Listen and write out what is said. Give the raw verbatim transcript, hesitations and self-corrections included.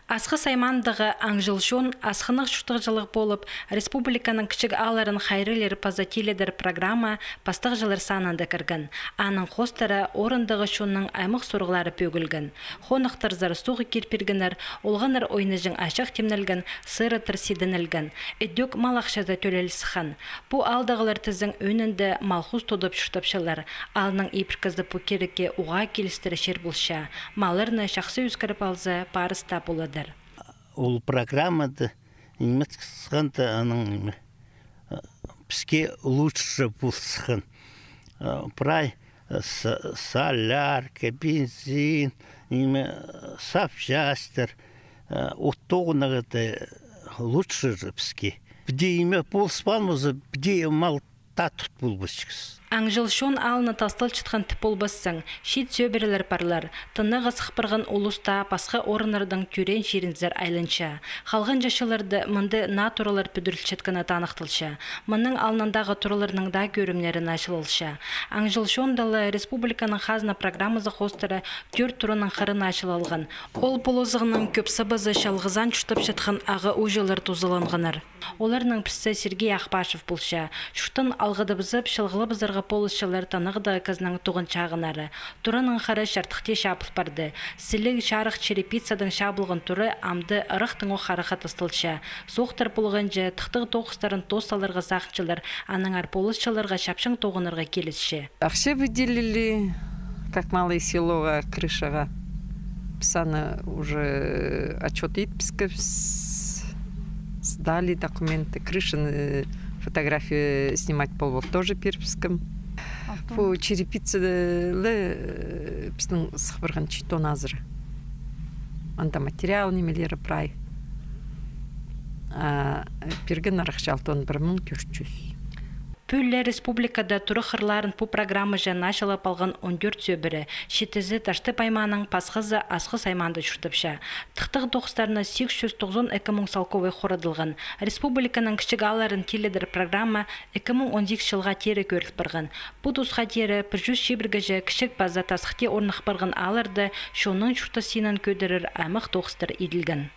Асхыс аймаандағы «Аңҷыл чон» асхынах чуртағҷылығ полып, республиканың кічіг аалларын хайраллир паза тиледір программа пастағҷылар санында кірген. Аның хоостыра орындағы чонның аймах сурығлары пӧгілген. Хонахтарзар суғ кир пиргеннер, олғаннар ойнаҷаң ачах тимнелген, сыыраттар сидінілген. Ідӧк мал ахчазы тӧлел сыххан. Пу аалдағылар тізең ӧӧнінде мал-хоос тудып чуртапчалар. Аалның ибіркізі пу кирекке уғаа килістіре чир полча. Малларны чахсы ӧскіріп алза, парыс таа поладыр. Ол программада ниме сыхханда, аның ниме, э, піске лучше пол сыххан. Э, прай, э, с-, солярка, бензин, ниме, э, запчастьтер, э, от тоғынарға даа лучше же піске. Піди ниме полыспаан полза, піди мал таа тут полбасчығыс. «Аңҷыл чон» аалны тасталчатхан тіп полбассаң, чиит сӧбірелер парлар. Тынағға сых парған улус таа пасха орыннардаң тӧреен чирінзер айланча. Халған чаачыларда мында наа туралар пӱдірілчеткені таныхталча. Мының алнындағы тураларның даа кӧрімнері начылалча. «Аңҷыл чонда» ла республиканың хазна программазы хоостыра тӧрт тураның хыры начылалған. Ол полызығның кӧп сабазы чалғызаан чуртапчатхан ағаа ууҷалар тузаланғаннар. Оларның пірсі Сергей Ахпашев полча. Чуртаан алғыдыбызып, чылғылабызарға полысчалар тынағдағы кізінің туған чағыннары. Тураның хыры чардыхти чабыл парды. Сіліг, чарых черепицадаң чабылған тура амды ырахтаңох харахха тасталча. Соохтар полғанҷа, тыхтағ тоғыстарын тоос саларға сағынчалар, аннаңар полысчыларға чапчаң тоғынарға килісче. Ахча выделили, как малое селоға, крышаға. Піс аны уже отчёт итпіскебіс, сдали документы, крышаны, фотография снимать полып, тоже пирібіскем. Пу черепицалы, э, пістің сых парған читон азыра. Анда материал нимелері прай. А пирген арахчы алтон пір муң тӧрт чӱс. Пӱӱл ле республикада тура хырларын пу программаҷа начылап алған он тӧрт сӧбіре, читізі Таштып аймааның, пасхазы Асхыс аймаанда чуртапча. Тыхтағ тоғыстарына сигіс чӱс тоғызон ікі муң салковай хорадылған. Республиканың кічіг аалларын тиледір программа ікі муң он сигіс чылға теере кӧріл парған. Пу тусха теере пір чӱс чибіргеҷе кічіг паза тасыхти орнах парған аалларда чонның чуртас синін кӧдірер аймах тоғыстар иділген.